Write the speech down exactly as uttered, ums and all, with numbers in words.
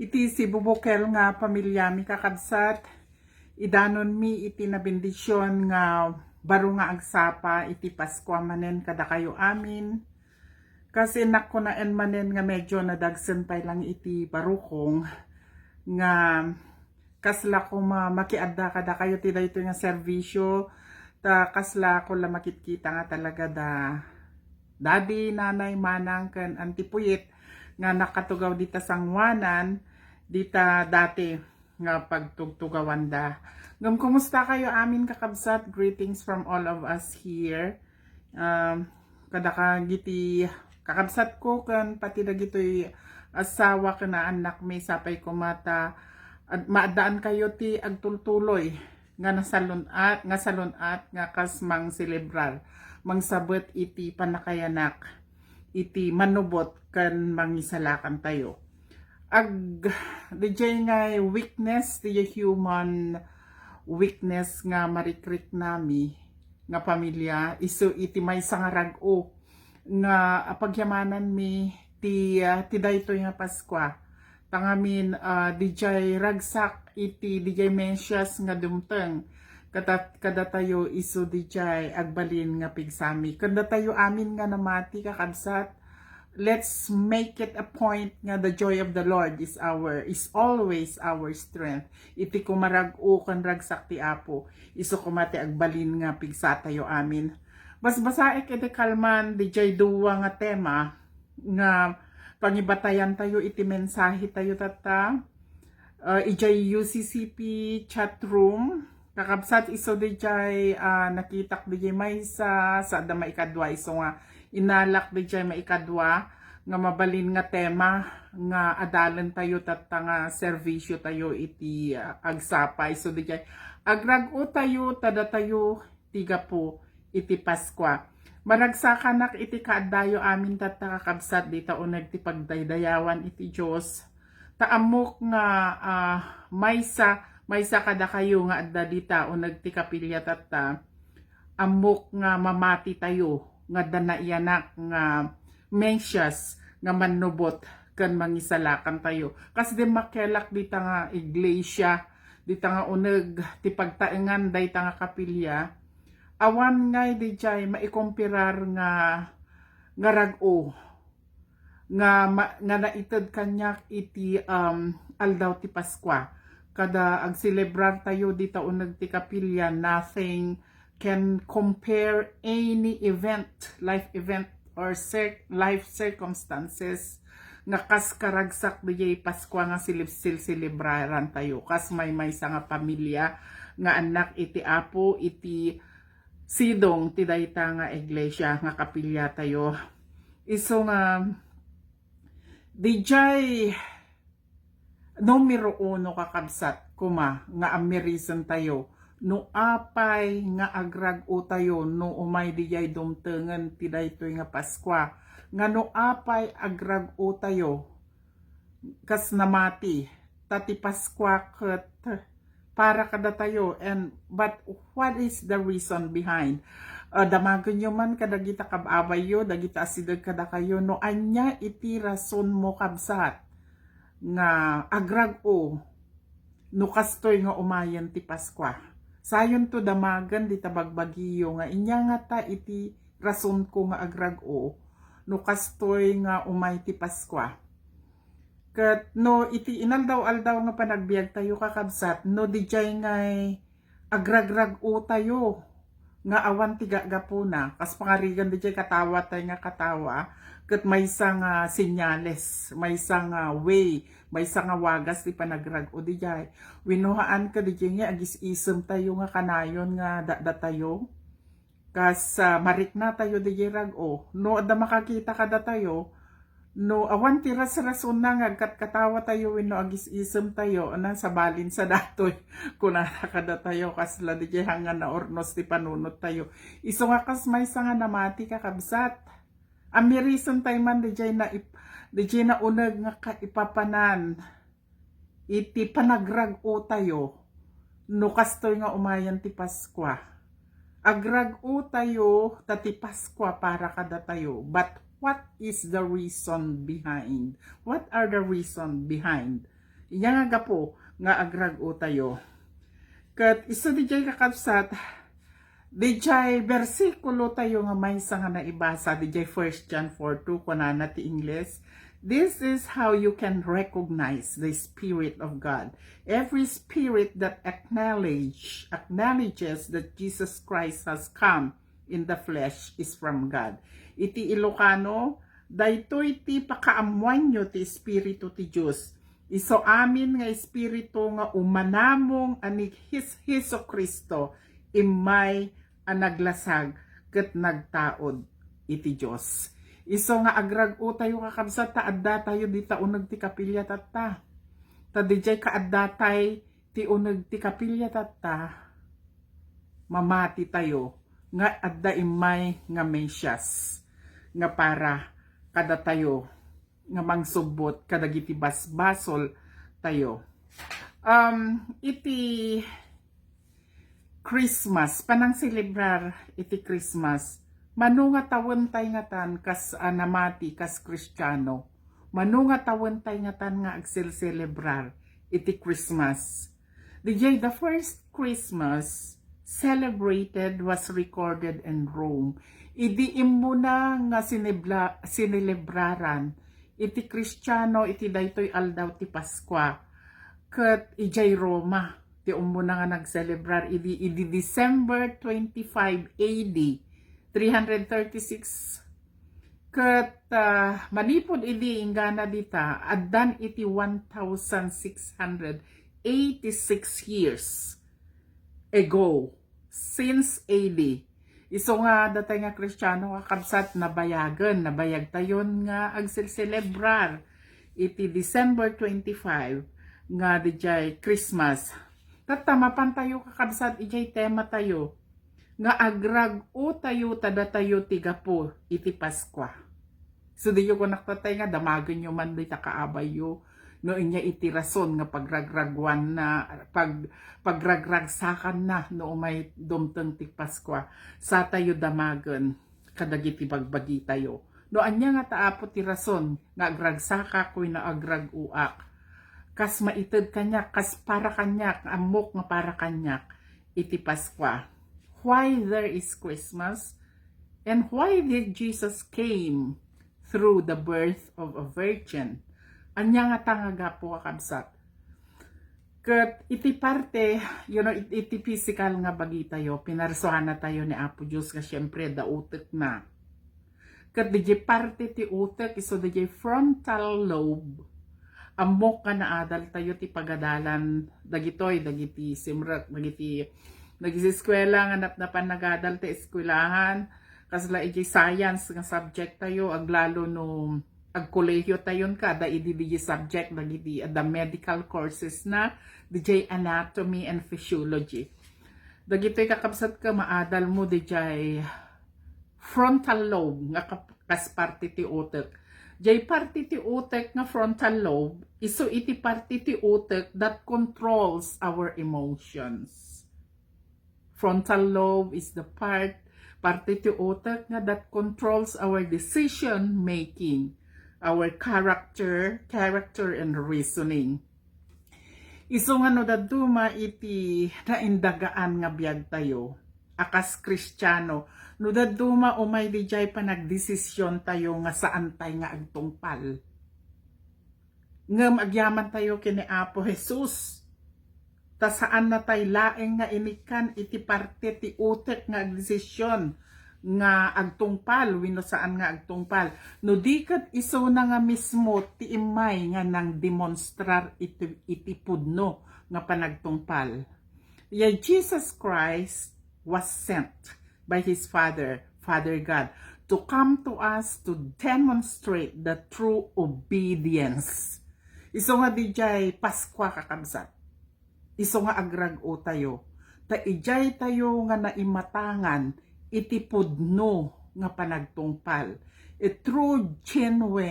Iti sibubukel nga pamilyami, kakabsat, idanonmi iti nabendision nga baro nga agsapa iti Paskua manen kadakayo amin. Kas innak kunaen manen nga medyo nadagsen pay lang iti barukong nga kasla koma makiadda kadakayo ti daytoy nga serbisyo, ta kasla ko la makitkita nga talaga da daddy, nanay, manang, ken auntie Puyit nga nakatugaw dita sanguanan, dita dati nga pagtugtugawanda. Ngem, kumusta kayo amin, kakabsat? Greetings from all of us here. Um, kadakagiti kakabsat ko ken pati dagitoy asawa ken aannakmi, sapay koma ta ad-, maaddaan kayo ti agtultuloy nga nasalun-at, nga salun-at nga kas mangselebrar, mangsabet iti pannakayanak iti manubot ken mangisalakantayo. Ag, dijay nga weakness, dijay human weakness nga marikriknami nga pamilia, isu iti maysa nga rag-o nga pagyamananmi ti, ah, ti daytoy nga Paskua. Tangamin, ah, dijay ragsak iti dijay mesyas nga dumteng kadat-, kadatayo isu dijay agbalin nga pigsami. Ken datayo amin nga namati, kakabsat, let's make it a point nga the joy of the Lord is our, is always our strength. Iti koma rag-o ken ragsak ti Apo, isu koma ti agbalin nga pigsatayo amin. Basbasaek iti kalman dijay dua nga tema nga pangibatayantayo iti mensahetayo tatta, ah, ijay U C C P chat room. Kakabsat, isu dijay, ah, nakitak dijay maysa, sa adda maikadua, isu nga inalak dijay maikadua nga mabalin nga tema nga adalentayo tatta nga serbisyotayo iti, ah, agsapa. Isu dijay agrag-o tayo, ta datayo ti gapu iti Paskua. Maragsakanak iti kaaddayo amin tatta, kakabsat, dita uneg ti pagdaydayawan iti Dios. Ta ammok nga, ah, maysa, maysa kadakayo nga adda dita uneg ti kapilia tatta. Ammok nga mamati tayo nga adda naiyanak nga mesyas nga mannubot ken mangisalakantayo. Kas dimmakkelak dita nga iglesia, dita nga uneg ti pagtaengan dayta nga kapilia, awan ngay dijay maikomperar nga, nga rag-o nga ma-, nga naited kaniak iti, um, aldaw ti Paskua. Kada agselebrar tayo dita uneg ti kapilia, nothing can compare any event, life event, or cir-, life circumstances nga kas karagsak dijay Paskua nga silib-, sil-, selebraran tayo. Kas maymaysa nga pamilia nga annak iti Apo, iti sidong ti dayta nga iglesia nga kapilia tayo. Isu nga, dijay numero uno, kakabsat, koma nga ammirisen tayo no apay nga agrag-o tayo no umay dijay dumtengen ti daytoy nga Paskua, nga no apay agrag-o tayo kas namati, ta ti Paskua ket para kadatayo. And but what is the reason behind? Ah, damagenyo man kadagita kab-abayyo, dagita asideg kadakayo, no ania iti rason mo, kabsat, nga agrag-o no kastoy nga umayen ti Paskua. Sayonto damagen dita bagbagiyo nga inia ngata iti rasonko nga agrag-o no kastoy nga umay ti Paskua. Ket no iti inaldaw-aldaw nga panagbiagtayo, kakabsat, no dijay ngay agragrag-o tayo nga awan ti gagapuna, kas pangarigan dijay katawa tay nga katawa, ket maysa nga senyales, maysa nga way, maysa nga wagas ti panagrag-o dijay. Wenno haan ket dijay nga agis-isem tayo nga kanayon nga datdatayo. Kas, ah, marikna tayo dijay rag-o. No adda makakita kadatayo, no awan ti rasrasonna nga agkatkatawa tayo wenno agis-isem tayo, na sabalin sa datoy, kunana kadatayo, kasla dijay hanga naurnos ti panunot tayo. Isu nga kas maysa nga namati, kakabsat. Ammirisen tay man dijay na ip-, dijay nauneg nga kaipapanan iti panagrag-o tayo no kastoy nga umayen ti Paskua. Agrag-o tayo ta ti Paskua para kadatayo. But what is the reason behind? What are the reason behind Inya nga gapu nga agrag-o tayo. Ket isu dijay kakabsat, dijay bersikulo tayo nga maysa nga naibasa, dijay First John four two, kunana ti Ingles, "This is how you can recognize the Spirit of God. Every spirit that acknowledge, acknowledges that Jesus Christ has come in the flesh is from God." Iti Ilocano, daytoy ti pakaammoanyo ti Espiritu ti Dios. Isu amin nga espiritu nga umanamong a ni Jes-, Jesu-Cristo immay a naglasag ket nagtaud iti Dios. Isu nga agrag-o tayo, kakabsat, ta adda tayo dita uneg ti kapilya tatta. Ta dijay kaaddatay ti uneg ti kapilya tatta, mamati tayo nga adda immay nga Mesias nga para kadatayo nga mangsubbot kadagiti basbasol tayo. Um, iti Christmas, panangselebrar iti Christmas, mano nga tawentay ngatan kas a namati kas Kristiano? Mano nga tawentay ngatan nga agselselebrar iti Christmas? Dijay the first Christmas celebrated was recorded in Rome. Idi immuna nga sinebla-, sinelebraran iti Kristiano iti daytoy aldaw ti Paskua, ket idiay Roma ti ummuna nga nagselebrar idi, idi December twenty-five A D, three hundred thirty-six. Ket, ah, manipud idi inggana dita, addan iti one thousand six hundred eighty-six years ago, since A D. Isu nga datay nga Kristiano, kakabsat, nabayagen, nabayagtayon nga agselselebrar iti December twenty-five nga dijay Christmas. Tatta, mapantayo, kakabsat, ijay tema tayo nga agrag-o tayo ta datayo ti gapu iti Paskua. So, diyo kunak tatay nga damagenyo man dita kaabayyo no inya iti rason nga pagragraguanna, pag-, pagragragsakanna no umay dumteng ti Paskua. Satayo damagen kadagiti bagbagitayo. No ania nga ta Apo ti rason nga agragsakak wenno agrag-oak, kas maited kaniak, kas para kaniak, ammok nga para kaniak iti Paskua. Why there is Christmas? And why did Jesus came through the birth of a virgin? Ania ngata nga gapu, kakabsat? Ket iti parte, you know, it-, iti pisikal nga bagitayo, pinarsuanatayo ni Apo Dios nga siempre adda utekna. Ket didiay parte ti utek, isu didiay frontal lobe, ammok nga naadaltayo ti pagadalan dagitoy, dagiti simrek, dagiti, dagiti eskuela nga napnapan nagadal ti eskuelahan, kasla iti science nga subject tayo, aglalo no agkolehiyo tayon ka, adda idi didiay subject dagiti adda medical courses na, didiay anatomy and physiology. Dagitoy, kakabsat, ka maadal mo didiay frontal lobe nga kap-, kas parte ti utek. Diay parte ti utek nga frontal lobe, isu iti parte ti utek that controls our emotions. Frontal lobe is the part, parte ti utek nga that controls our decision making, our character, character and reasoning. Isu nga no dadduma iti naindagaan nga biagtayo a kas Kristiano, no dadduma umay didiay panagdesisiontayo nga saantay nga agtungpal. Ngem agyamantayo ken ni Apo Jesus. Ta saannatay laeng nga inikkan iti parte ti utek nga agdesision nga agtungpal wenno saan nga agtungpal. No di ket isuna nga mismo ti immay nga nangdemonstrar iti, iti pudno nga panagtungpal. Ya Jesus Christ was sent by his Father, Father God, to come to us to demonstrate the true obedience. Isu nga didiay Paskua, kakabsat. Isu nga agrag-o tayo. Ta idiay tayo nga naimatangan iti pudno nga panagtungpal. A true, genuine